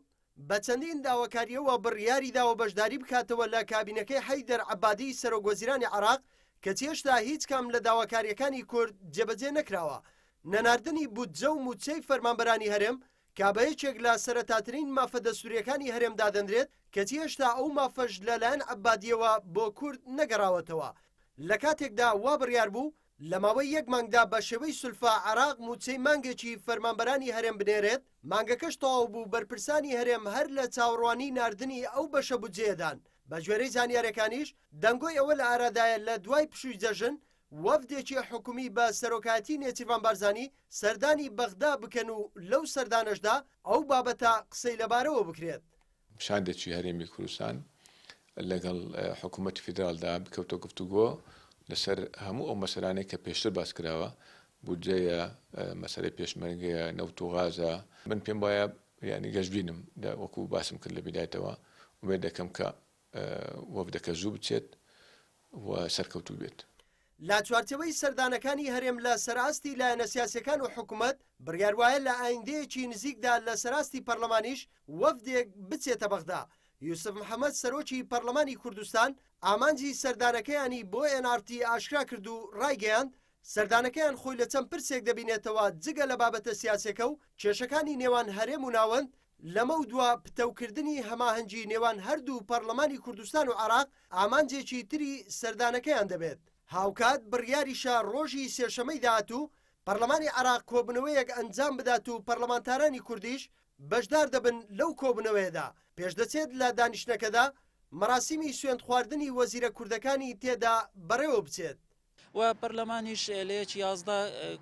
بە چەندین داواکارییەوە بڕیاریداوە بەشداری بکاتەوە لە کابینەکەی حەیدەر عەبادی سەرۆکوەزیرانی عێراق، کەچی هێشتا هیچ کام لە داواکارییەکانی کورد جێبەجێ نەکراوە. نەناردنی بودجە و مووچەی فەرمانبەرانی هەرێم کە بە یەکێک لە سەرەتاترین مافە دەستوورییەکانی هەرێم دادەنرێت، کەچی هێشتا ئەو مافەش لەلایەن عەبادییەوە بۆ کورد نەگەڕاوەتەوە. لەکاتێکدا وا بڕیار بوو لە ماوەی یەک مانگدا بە شێوەی سولفە عێراق مووچەی مانگێکی فەرمانبەرانی هەرێم بنێرێت، مانگەکەش تەواو بوو بەرپرسانی هەرێم هەر لە چاوەڕوانی ناردنی ئەو بەشە بودجەیەدان، بە گوێرەی زانیارەکانیش دەنگۆی ئەوە لە ئارادایە لە دوای پشووی جەژن وەفدێکی حکومی بە سەرۆکایەتی نێچیرڤان بارزانی سەردانی بەغدا بکەن و لەو سەردانەشدا ئەو بابەتە قسەی لەبارەوە بکرێت. شاندێکی هەرێمی کوردستان لەگەڵ حکوومەتی فیدراڵدا بکەوتە گفتوگۆ لەسەر هەموو ئەو مەسەلانەی کە پێشتر باس کراوە، بودجەیە، مەسەلەی پێشمەرگەیە، نەوت و غازە. من پێم وایە یانی گەشبینم وەکوو باسم کرد لە بیدایەتەوە ئومێد دەکەم کە وەفدەکە زوو بچێت و سەرکەوتوو بێت. لە چوارچێوەی سەردانەکانی هەرێم لە سەرئاستی لایەنە سیاسیەکان و حکومەت، بڕیاروایە لە ئایندەیەکی نزیکدا لە سەرئاستی پەرلەمانیش وەفدێک بچێتە بەغدا. یوسف محەمەد سەرۆکی پەرلەمانی کوردستان ئامانجی سەردانەکەیانی بۆ ئێن ئاڕ تی ئاشکرا کرد و ڕایگەیاند، سەردانەکەیان خۆی لە چەند پرسێک دەبینێتەوە جگە لە بابەتە سیاسیەکە و کێشەکانی نێوان هەرێم و ناوەند، لەمەودوا پتەوکردنی هەماهەنگی نێوان هەردوو پەرلەمانی کوردستان و عێراق ئامانجێکی تری سەردانەکەیان دەبێت. هاوکات بڕیاریشە ڕۆژی سێشەمەی داهاتوو پەرلەمانی عێراق کۆبوونەوەیەک ئەنجام بدات و پەرلەمانتارانی کوردیش بەشدار دەبن لەو کۆبوونەوەیەدا، پێشدەچێت لە دانیشتنەکەدا مەراسیمی سوێندخواردنی وەزیرە کوردەکانی تێدا بەڕێوەبچێت. و پەرلەمانیش لە یەکی 11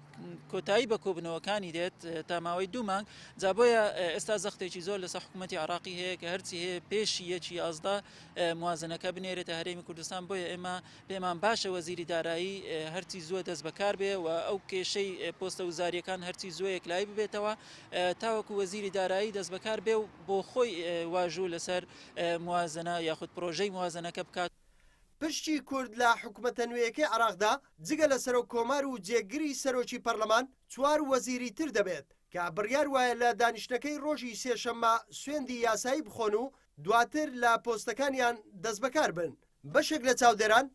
کۆتایی بە کۆبنەوەکانی دێت تا ماوەی دوو مانگ جا بۆیە ئێستا زەختێکی زۆر لەسەر حکوومەتتی عراقی هەیە کە هەرچی هەیە پێشی یەکی 11 موازنەکە بنێرێتە هەرێمی کوردستان بۆیە ئێمە پێمان باشە وەزیری دارایی هەرچی زووە دەست بەکار بێ و ئەو کێشەی پۆستە وزاریەکان هەرچی زووە یەکلایی ببێتەوە تاوەکو وەزیری دارایی دەست بەکار بێ و بۆ خۆی واژوو لەسەر موازنە یاخود پرۆژەی موازنەکە بکات. پشکی کورد لە حکومەتە نوێیەکەی عێراقدا جگە لە سەرۆک کۆمار و جێگری سەرۆکی پەرلەمان چوار وەزیری تر دەبێت کە بڕیار وایە لە دانیشتنەکەی ڕۆژی سێشەممە سوێندی یاسایی بخۆن و دواتر لە پۆستەکانیان دەستبەکار بن. بەشێک لە چاودێران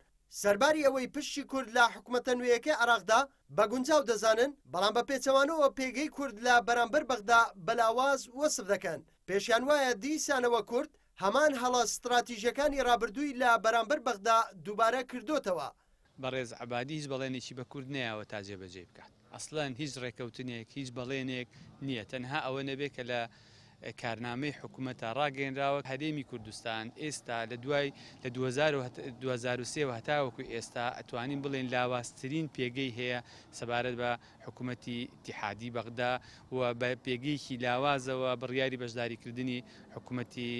سەرباری ئەوەی پشکی کورد لە حکومەتە نوێیەکەی عێراقدا بە گونجاو دەزانن، بەڵام بە پێچەوانەوە پێگەی کورد لە بەرامبەر بەغدا بە لاواز وەسف دەکەن، پێشیان وایە دیسانەوە کورد هەمان هەڵە ستڕاتیژیەکانی ڕابردووی لە بەرامبەر بەغدا دووبارە کردۆتەوە. بەڕێز عەبادی هیچ بەڵێنێکی بە کورد نەیاوە تا جێبەجێی بکات. ئەسڵەن هیچ ڕێکەوتنێک، هیچ بەڵێنێک نییە، تەنها ئەوە نەبێت کە لە کارنامەی حکومەتا ڕاگەیەنراوە. هەرێمی کوردستان ئێستا لە دوای لە 2003 وە هەتاوەکو ئێستا ئەتوانین بڵێین لاوازترین پێگەی هەیە سەبارەت بە حکومەتی ئیتیحادی بەغدا و بە پێگەیەکی لاوازەوە بڕیاری بەشداریکردنی حکومەتی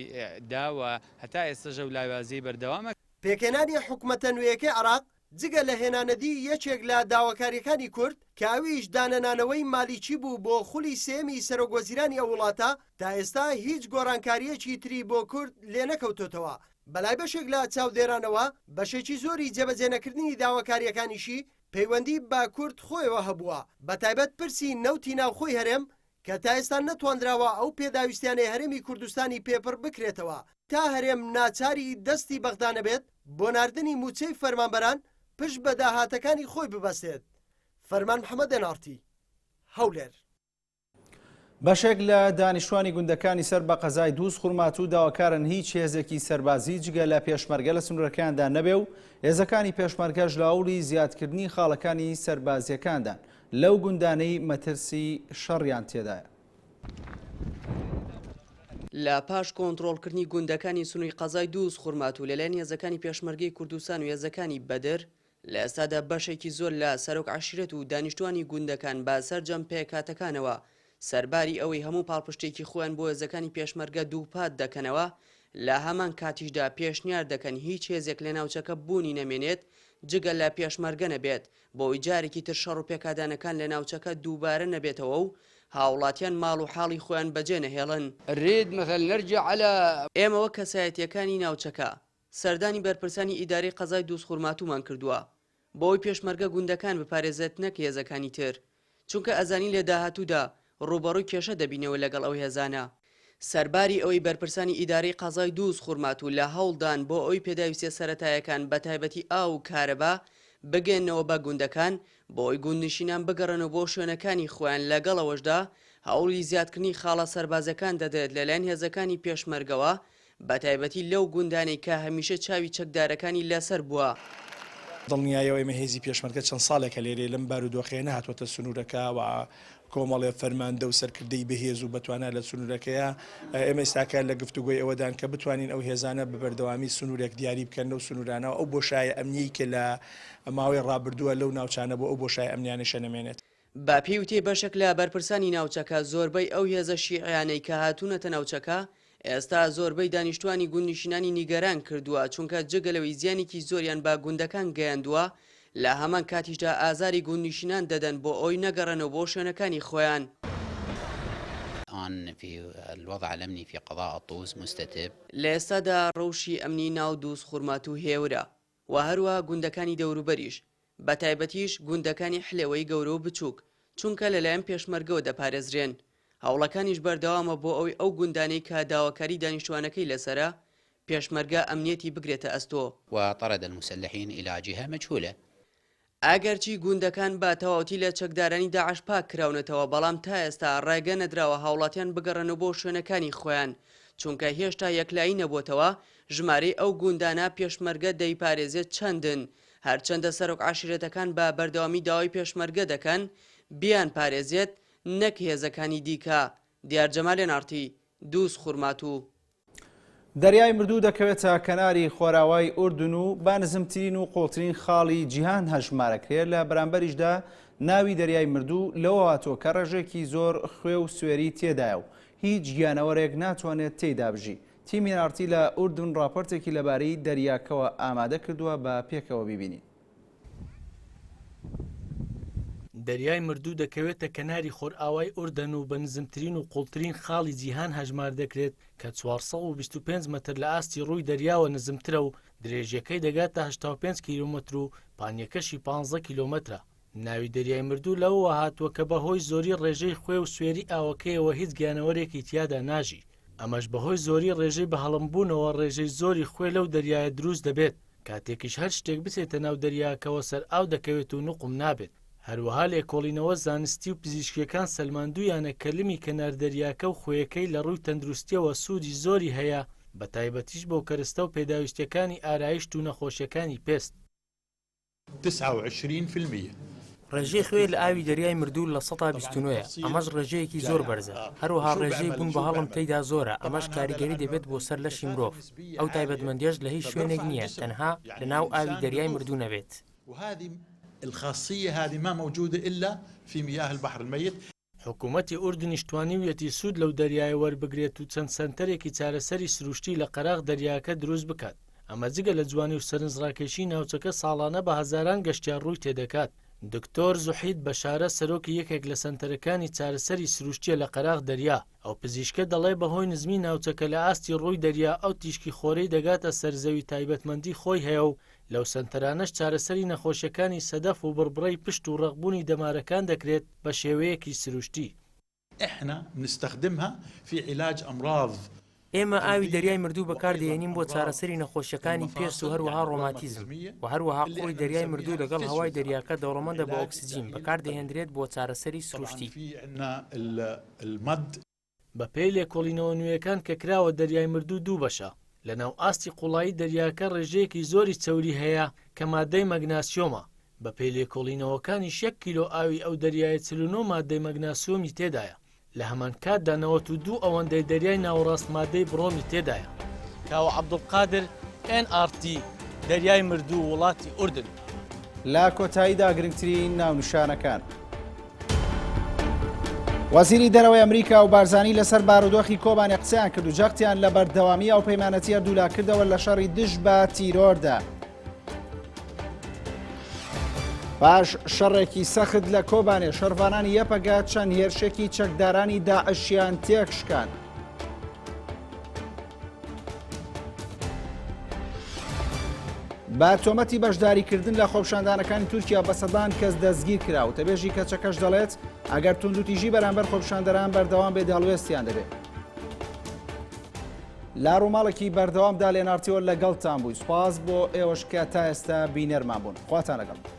دا و هەتا ئێستەش ئەو لاوازیەی بەردەوامە. پێکهێنانی حکومەتە نوێیەکەی عێراق جگە لە هێنانەدی یەکێک لە داواکارییەکانی کورد کە ئەویش دانەنانەوەی مالیکی بوو بۆ خولی سێیەمی سەرۆکوەزیرانی ئەو وڵاتە، تا ئێستا هیچ گۆڕانکارییەکی تری بۆ کورد لێنەکەوتۆتەوە. بەلای بەشێک لە چاودێرانەوە بەشێکی زۆری جێبەجێنەکردنی داواکارییەکانیشی پەیوەندی بە کورد خۆیەوە هەبووە، بەتایبەت پرسی نەوتی ناوخۆی هەرێم کە تا ئێستا نەتواندراوە ئەو پێداویستیانەی هەرێمی کوردستانی پێ پڕ بکرێتەوە، تا هەرێم ناچاری دەستی بەغدا نەبێت بۆ ناردنی مووچەی فەرمانبەران پشت بە داهاتەکانی خۆی ببەستێت. فەرمان محەمەد، ئێن ئاڕ تی، هەولێر. بەشێک لە دانیشتوانی گوندەکانی سەر بە قەزای دووزخورماتوو داواکارن هیچ هێزێکی سەربازی جگە لە پێشمەرگە لە سنوورەکەیاندا نەبێ و هێزەکانی پێشمەرگەش لە هەوڵی زیادکردنی خاڵەکانی سەربازییەکاندان لەو گوندانەی مەترسی شەڕیان تێدایە. لە پاش کۆنتڕۆڵکردنی گوندەکانی سنووری قەزای دووزخورماتوو لەلایەن هێزەکانی پێشمەرگەی کوردستان و هێزەکانی بەدر، لە ئێستادا بەشێکی زۆر لە سەرۆک عەشیرەت و دانیشتوانی گوندەکان بە سەرجەم پێکهاتەکانەوە سەرباری ئەوەی هەموو پاڵپشتێکی خۆیان بۆ هێزەکانی پێشمەرگە دووپات دەکەنەوە لە هەمان کاتیشدا پێشنیار دەکەن هیچ هێزێک لە ناوچەکە بوونی نەمێنێت جگە لە پێشمەرگە نەبێت بۆی جارێکی تر شەڕ و پێکادانەکان لە ناوچەکە دووبارە نەبێتەوە و هاوڵاتیان ماڵ و حاڵی خۆیان بەجێ نەهێڵن. نريد مثلا نرجع على. ئێمە وەک کەسایەتییەکانی ناوچەکە سەردانی بەرپرسانی ئیدارەی قەزای دووزخورماتوومان کردووە بۆ ئەوەی پێشمەرگە گوندەکان بپارێزێت نەک هێزەکانی تر، چونکە ئەزانین لە داهاتوودا ڕووبەڕووی کێشە دەبینەوە لەگەڵ ئەو هێزانە. سەرباری ئەوەی بەرپرسانی ئیدارەی قەزای دووزخورماتوو لە هەوڵدان بۆ ئەوەی پێداویستیە سەرەتایەکان بەتایبەتی ئاو و کارەبا بگەیەننەوە بە گوندەکان بۆ ئەوەی گوندنشینان بگەڕێنەوە بۆ شوێنەکانی خۆیان لەگەڵ ئەوەشدا هەوڵی زیادکردنی خاڵە سەربازیەکان دەدرێت لەلایەن هێزەکانی پێشمەرگەوە بەتایبەتی لەو گوندانەی کە هەمیشە چاوی چەکدارەکانی لەسەر بووە. دڵنیایەوە ئێمە هێزی پێشمەرگە چەند ساڵێکە لێرەیە لەم بارودۆخەیە نەهاتووەتە سنوورەکە و کۆمەڵێ فەرماندە و سەرکردەی بەهێز و بەتوانا لە سنوورەکەیە، ئێمە ئێستاکە لە گفتوگۆی ئەوەدان کە بتوانین ئەو هێزانە بە بەردەوامی سنوورێک دیاری بکەن لەو سنوورانە و ئەو بۆشایە ئەمنیەی کە لە ماوەی ڕابردووە لەو ناوچانە بوو ئەو بۆشایە ئەمنیانەشە نەمێنێت. بە پێی وتەی بەشێک لە بەرپرسانی ناوچەکە، زۆربەی ئەو هێزە شیعیانەی کە هاتوونەتە ناوچەکە، ئێستا زۆربەی دانیشتوانی گوندنشینانی نیگەران کردووە، چونکە جگە لەوەی زیانێکی زۆریان بە گوندەکان گەیاندووە، لە هەمان کاتیشدا ئازاری گوندنشینان دەدەن بۆ ئەوەی نەگەڕێنەوە بۆ شوێنەکانی خۆیان. لە ئێستادا ڕەوشی ئەمنی ناو دووزخورماتوو هێورە و هەروەها گوندەکانی دەوروبەریش، بەتایبەتیش گوندەکانی حلێوەی گەورە و بچووک، چونکە لەلایەن پێشمەرگەوە دەپارێزرێن، هەوڵەکانیش بەردەوامە بۆ ئەوەی ئەو گوندانەی کە داواکاری دانیشتوانەکەی لەسەرە، پێشمەرگە ئەمنیەتی بگرێتە ئەستۆ. وطرد المسلحین الی جهە مجهولە. ئەگەرچی گوندەکان بە تەواوەتی لە چەکدارانی داعش پاک کراونەتەوە، بەڵام تا ئێستا ڕێگە نەدراوە هاوڵاتیان بگەڕێنەوە بۆ شوێنەکانی خۆیان، چونکە هێشتا یەکلایی نەبووەتەوە ژمارەی ئەو گوندانە پێشمەرگە دەیپارێزێت چەندن، هەرچەندە سەرۆک عەشیرەتەکان بە بەردەوامی داوای پێشمەرگە دەکەن بیانپارێزێت نەک هێزەکانی دیکە. دیار جەمال ئێن ئاڕ تی، دووزخورماتوو. دەریای مردوو دەکەوێتە کەناری خۆراوای ئوردن و بە نزمترین و قوڵترین خاڵی جیهان هەژمارەکرێت لە بەرامبەریشدا ناوی دەریای مردوو لەوە هاتووە کە ڕێژێکی زۆر خوێ و سوێری تێدایە و هیچ گیانەوەرێک ناتوانێت تێیدا بژی تیمی ئاڕتی لە ئوردن ڕاپۆرتێکی لەبارەی دەریاکەوە ئامادە کردووە بە پێکەوە بیبینین. دەریای مردوو دەکەوێتە کەناری خۆرئاوای ئوردەن و بە نزمترین و قوڵترین خاڵی جیهان هەژمار دەکرێت کە 425 مەتر لە ئاستی ڕووی دەریاوە نزمترە و درێژیەکەی دەگاتە 85 کیلۆمەتر و پانیەکەشی 15 کیلۆمەترە. ناوی دەریای مردوو لەوەوە هاتووە کە بەهۆی زۆری ڕێژەی خوێ و سوێری ئاوەکەیەوە هیچ گیانەوەرێکی تیادا ناژی. ئەمەش بەهۆی زۆری ڕێژەی بەهەڵمبوونەوە ڕێژەی زۆری خوێ لەو دەریایە دروست دەبێت، کاتێکیش هەر شتێک بچێتە ناو دەریاکەوە سەر ئاو دەکەوێت و نوقم نابێت. هەروەها لێکۆڵینەوە زانستی و پزیشکییەکان سەلماندوویانە کە لمی کەنار دەریاکە و خوێیەکەی لە ڕووی تەندروستییەوە سوودی زۆری هەیە بەتایبەتیش بۆ کەرستە و پێداویستییەکانی ئارایشت و نەخۆشییەکانی پێست. 29 في المية. ڕێژەی خوێ لە ئاوی دەریای مردوو 29% یە، ئەمەش ڕێژەیەکی زۆر بەرزە، هەروەها ڕێژەی بوون بە هەڵم تێیدا زۆرە، ئەمەش کاریگەری دەبێت بۆ سەر لەشی مرۆڤ، ئەو تایبەتمەندیەش لە هیچ شوێنێک نییە تەنها لە ناو ئاوی دەریای مردوو نەبێت. حکومەتی ئوردنیش توانیویەتی سوود لەو دەریایە وەربگرێت و چەند سەنتەرێکی چارەسەری سروشتی لە قەراغ دەریاکە دروست بکات، ئەمە جگە لە جوانی و سەرنجڕاکێشی ناوچەکە ساڵانە بە هەزاران گەشتیار ڕووی تێدەکات. دکتۆر زوحید بەشارە سەرۆکی یەکێک لە سەنتەرەکانی چارەسەری سروشتیە لە قەراغ دەریا، ئەو پزیشکە دەڵێ بەهۆی نزمی ناوچەکە لە ئاستی ڕووی دەریا ئەو تیشکی خۆرەی دەگاتە سەر زەوی تایبەتمەندی خۆی هەیە و لەو سەنتەرانەش چارەسەری نەخۆشیەکانی سەدەف و بڕبڕەی پشت و ڕەقبوونی دەمارەکان دەکرێت بە شێوەیەکی سروشتی. احنا بنستخدمها في علاج امراض. ئێمە ئاوی دەریای مردوو بەکاردەهێنین بۆ چارەسەری نەخۆشیەکانی پێست و هەروەها ڕۆماتیزم و هەروەها قوڕی دەریای مردوو لەگەڵ هەوای دەریاکە دەوڵەمەندە بە ئۆکسجین بەکاردەهێندرێت بۆ چارەسەری سروشتی. بەپێی لێکۆڵینەوە نوێیەکان کە کراوە دەریای مردوو دوو بەشە، لەناو ئاستی قوڵایی دەریاکە ڕێژەیەکی زۆری چەوری هەیە کە ماددەی مەگناسیۆمە، بەپێی لێکۆڵینەوەکانیش یەک کیلۆ ئاوی ئەو دەریایە 49 ماددەی مەگناسیۆمی تێدایە، لە هەمانکاتدا 92 ئەوەندەی دەریای ناوەڕاست ماددەی بڕۆمی تێدایە. کاوە عەبدولقادر، ئێن ئاڕ تی، دەریای مردوو، وڵاتی ئوردن. لە کۆتاییدا گرنگترین ناونیشانەکان. وەزیری دەرەوەی ئەمریکا و بارزانی لەسەر بارودۆخی کۆبانێ قسەیان کرد و جەختیان لە بەردەوامی هاوپەیمانەتی هەردوولا کردەوە لە شەڕی دژ بە تیرۆردا. پاش شەڕێکی سەخت لە کۆبانێ شەڕڤانانی یەپەگە چەند هێرشێکی چەکدارانی داعشیان تێکشکاند. بە تۆمەتی بەشداریکردن لە خۆپیشاندانەکانی تورکیا بە سەدان کەس دەستگیر کرا و تەبێژی کەچەکەش دەڵێت ئەگەر توندوتیژی بەرامبەر خۆپیشاندەران بەردەوام بێت هەڵوێستیان دەبێت. لە ڕووماڵێکی بەردەوامدا لێنارتیۆ لەگەڵتان بووی سوپاس بۆ ئێوەش کە تا ئێستا بینەرمان بوون خواتان لەگەڵ.